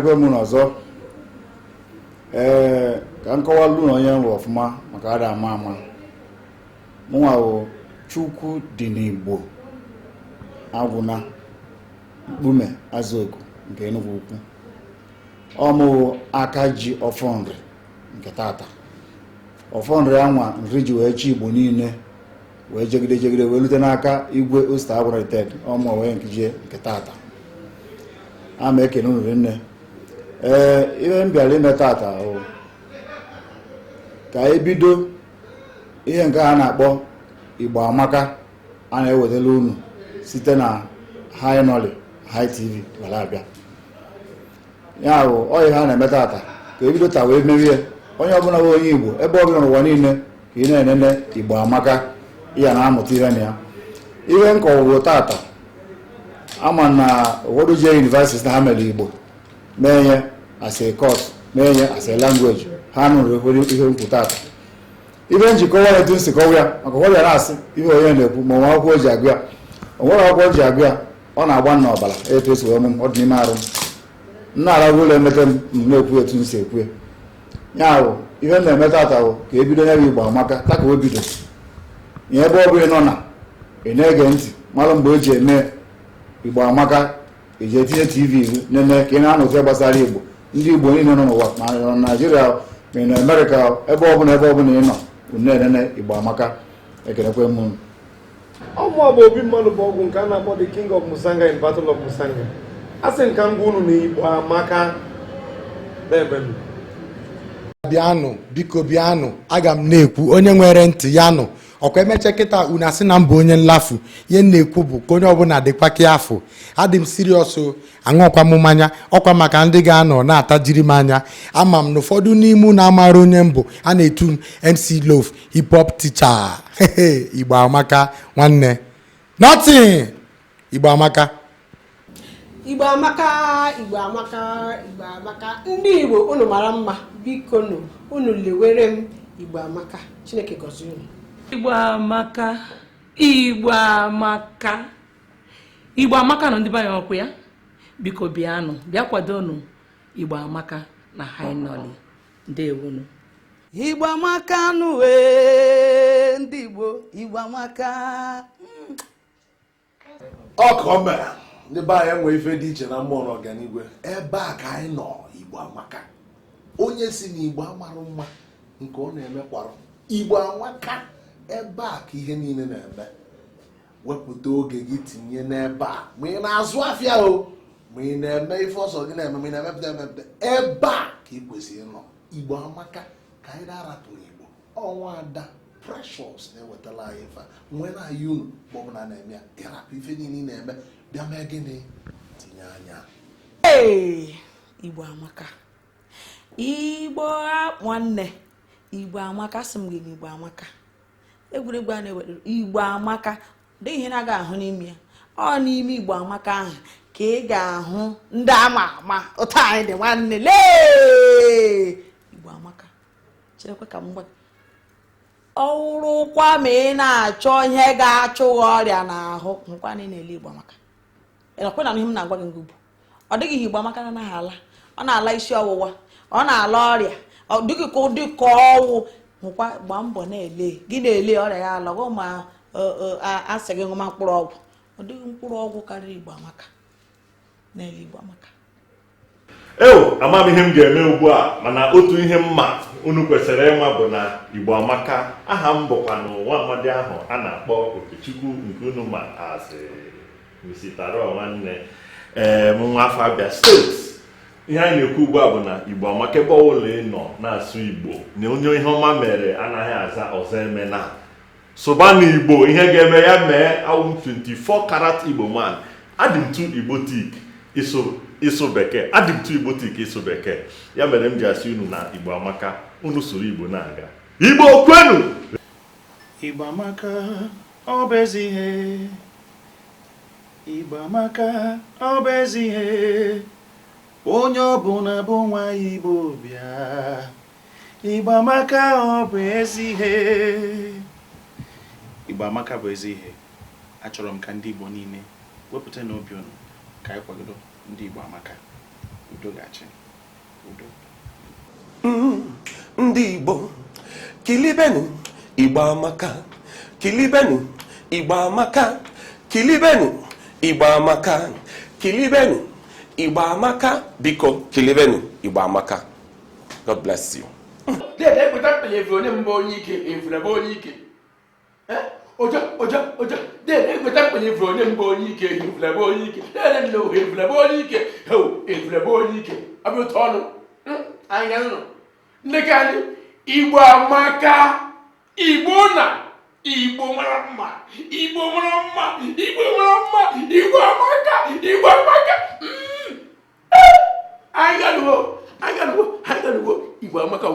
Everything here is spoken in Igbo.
Ekenekwe m unu ọzọ. Ee, ka m kọwalụ unu onye m bụ ọfụma, maka ada ama ama. Mụnwa bụ Chukwu dị n'Igbo Agwụna Mkpume Azụoku nke Enugu Ukwu. Ọ mụ aka ji ọfọ nri nke tata, ọfọ nri anwa nri ji wee chi Igbo niile, wee jegide jegide wee rute n'aka Igwe Osita Agwụna the Third. Ọmụ wee nkijie nke tata. A ma ekene unu nne. Ee, ihe m bịara ime tata bụ ka ebido ihe nke a na-akpọ Igbo Amaka, a na-ewetara unu site na High Nolly High TV were abịa. Ya bụ ọ ihe a na-eme tata, ka ebido taa wee merie. Onye ọbụla bụ onye Igbo, ebe ọbụla n'ụwa niile, ka ị na-enene Igbo Amaka, ya na-amụta ihe na ya. Ihe m kọwụrụ tata, ama na ụfọdụ jee university na ha mere Igbo, mee ihe as a course, mee ihe as a language. Ha nụrụ ihe nkwu tata, ihe njikọwa ya etu m si kọwa ya, maka ụfọdụ ya na-asị ihe onye na-ekwu, ma onwe akwụkwọ o ji agụ ya. O nwere akwụkwọ o ji agụ ya, ọ na-agba nna ọbara etu esi wee mụ m. Ọ dị n'ime arụ m. M na-arahụ ụlọ, emete m, m na-ekwu etu m si ekwu ya. Ya bụ ihe m na-eme tata bụ ka ebido ya bụ Igbo Amaka ta, ka o bido ya. Ebe ọ bụla ị nọ na ị na-ege ntị, mara mgbe eji eme Igbo Amaka, eji etinye TV nene ka ị na-anụta gbasara Igbo. Ndị Igbo niile nọ n'ụwa, ma ị nọ na Naijiria, ma ị nọ Amerịka, ebe ọbụla, ebe ọbụla ị nọ, unu na-enene Igbo Amaka. Ekenekwe m unu. Ọmụ bụ Obi Mmadụ bụ ọgwụ nke a na-akpọ the King of Musanga in Battle of Musanga. A sị nka ngwa unu na Igbo Amaka na-eme m. Bịanụ, biko bịanụ. Aga m na-ekwu, onye nwere ntị ya nụ. Ọkwa emecha kịta, unu asị na m bụ onye nlafu. Ihe m na-ekwu bụ ka onye ọbụla dịkwa ka afọ adị m serious o. Aṅụọkwa m mmanya, ọkwa maka ndị ga-anọ na-atajiri m anya. Ama m na ụfọdụ n'ime unu amara onye m bụ. A na-etu m MC Love, hip hop teacher. Igbo Amaka, nwanne, nothing. Igbo Amaka. Igbo Amaka, Igbo Amaka, Igbo Amaka. Ndị Igbo, unu mara mma. Biko nụ, unu lewere m Igbo Amaka. Chineke gọzie unu. Igbo Amaka, Igbo Amaka, Igbo Amaka nọ. Ndị be anyị, ọkụ ya, biko bịanụ, bịa kwadonụ Igbo Amaka na High Nolly. Ndewonu. Igbo Amaka nụ ee, ndị Igbo, Igbo Amaka. Ọ ka o mere, ndị be anyị, enwe ife dị iche na mmụọ na ọganigwe. Ebe a ka anyị nọ. Igbo Amaka. Onye si na Igbo amarụ mma, nke ọ na-eme kwarụ. Igbo Amaka, ebe a ka ihe niile na-eme. Wepụta oge gị tinye n'ebe a, ma ị na-azụ afịa o, ma ị na-eme ife ọsọ gị na-eme, ma ị na-emepụta emepụta, ebe a ka ị kwesịrị ịnọ. Igbo Amaka, ka anyị na-arapụ n'Igbo. Ọnwa Ada Precious na-ewetara anyị ife a nwee na-ayị unu. Mgbe ọbụla na-eme ya, ịrapụ ife niile ị na-eme, bịa mee gịnị? Tinye anya. Ee, Igbo Amaka, Igbo nwanne, Igbo Amaka. Asị m gị na Igbo Amaka, egwuregwu a na-ewetara Igbo Amaka dị ihe na-aga ahụ n'ime ya. Ọ n'ime Igbo Amaka ahụ ka ị ga-ahụ ndị ama ama ụtọ anyị dị. Nwanne, lee Igbo Amaka. Cherekwa ka m gwa gị, ọ wụrụkwa ma ị na-achọ ihe ga-achụ gị ọrịa n'ahụ, hụkwa na ị na-ele Igbo Amaka. Ị nọkwa na ihe m na-agwa gị ngụ bụ ọ dịghị ihe Igbo Amaka anaghị ala. Ọ na-ala isi ọwụwa, ọ na-ala ọrịa, ọ dịghị ka ụdị ka ọwụ. Hụkwa, gbaa mbọ na-ele gị, na-ele ọrịa ya alọgụ ma asị gị ṅụma mkpụrụ ọgwụ. Ọ dịghị mkpụrụ ọgwụ karịrị Igbo Amaka. Na-ele Igbo Amaka. Eo, ama m ihe m ga-eme ugbu a, mana otu ihe mma unu kwesịrị ịma bụ na Igbo Amaka. Aha m bụkwanụ nwa amadi ahụ a na-akpọ Okechukwu, nke unu ma asị Misitaro nwanne. Ee, m nwa afọ Abịa Steeti. Ihe anyị na-ekwu ugbu a bụ na Igbo Amaka. Ebe ọbụla ị nọ na-asụ Igbo, na onye ihe ọma mere anaghị aza ọzọ eme na sụba n'Igbo. Ihe ga-eme ya mee. Awụ m 24 karat Igbo man. Adị m too Igbotic ịsụ ịsụ bekee, adị m too Igbotic ịsụ bekee. Ya mere m ji asị unu na Igbo Amaka. Unu soro Igbo na-aga. Igbo kwenu! Igbo Amaka, ọ bụ ezi ihe. Igbo Amaka, ọ bụ ezi ihe. Onye ọbụla bụ nwa Igbo, bịa. Igbo Amaka, ọ bụ ezi ihe. Igbo Amaka bụ ezi ihe. Achọrọ m ka ndị Igbo niile wepụta n'obi unu ka anyị kwagoro ndị Igbo Amaka. Udo. Udo ga-achị. Udo. Ndị Igbo, kilibenu, Igbo amaka. Kilibenu, Igbo amaka. Kilibenu, Igbo amaka. Kilibenu, Igbo amaka. Biko, kilibenu, Igbo amaka. God bless you. Dede ekweta mkpenye efu onye mbụ onye ike efuru ebe onye ike. Ojo ojo ojo, dede ekweta mkpenye efu onye mbụ onye ike efuru ebe onye ike. Dede nne ohu efuru ebe onye ike. Heu, efuru ebe onye ike. Ọ bụ otu ọnụ. Anyị ga nọ. Ndị ka anyị, Igbo amaka. Igbo na Igbo mara mma. Igbo mara mma. Igbo mara mma. Igbo amaka. Igbo amaka. Anyị ga-anụwo. Anyị ga-anụwo. Anyị ga-anụwo. Igbo amaka.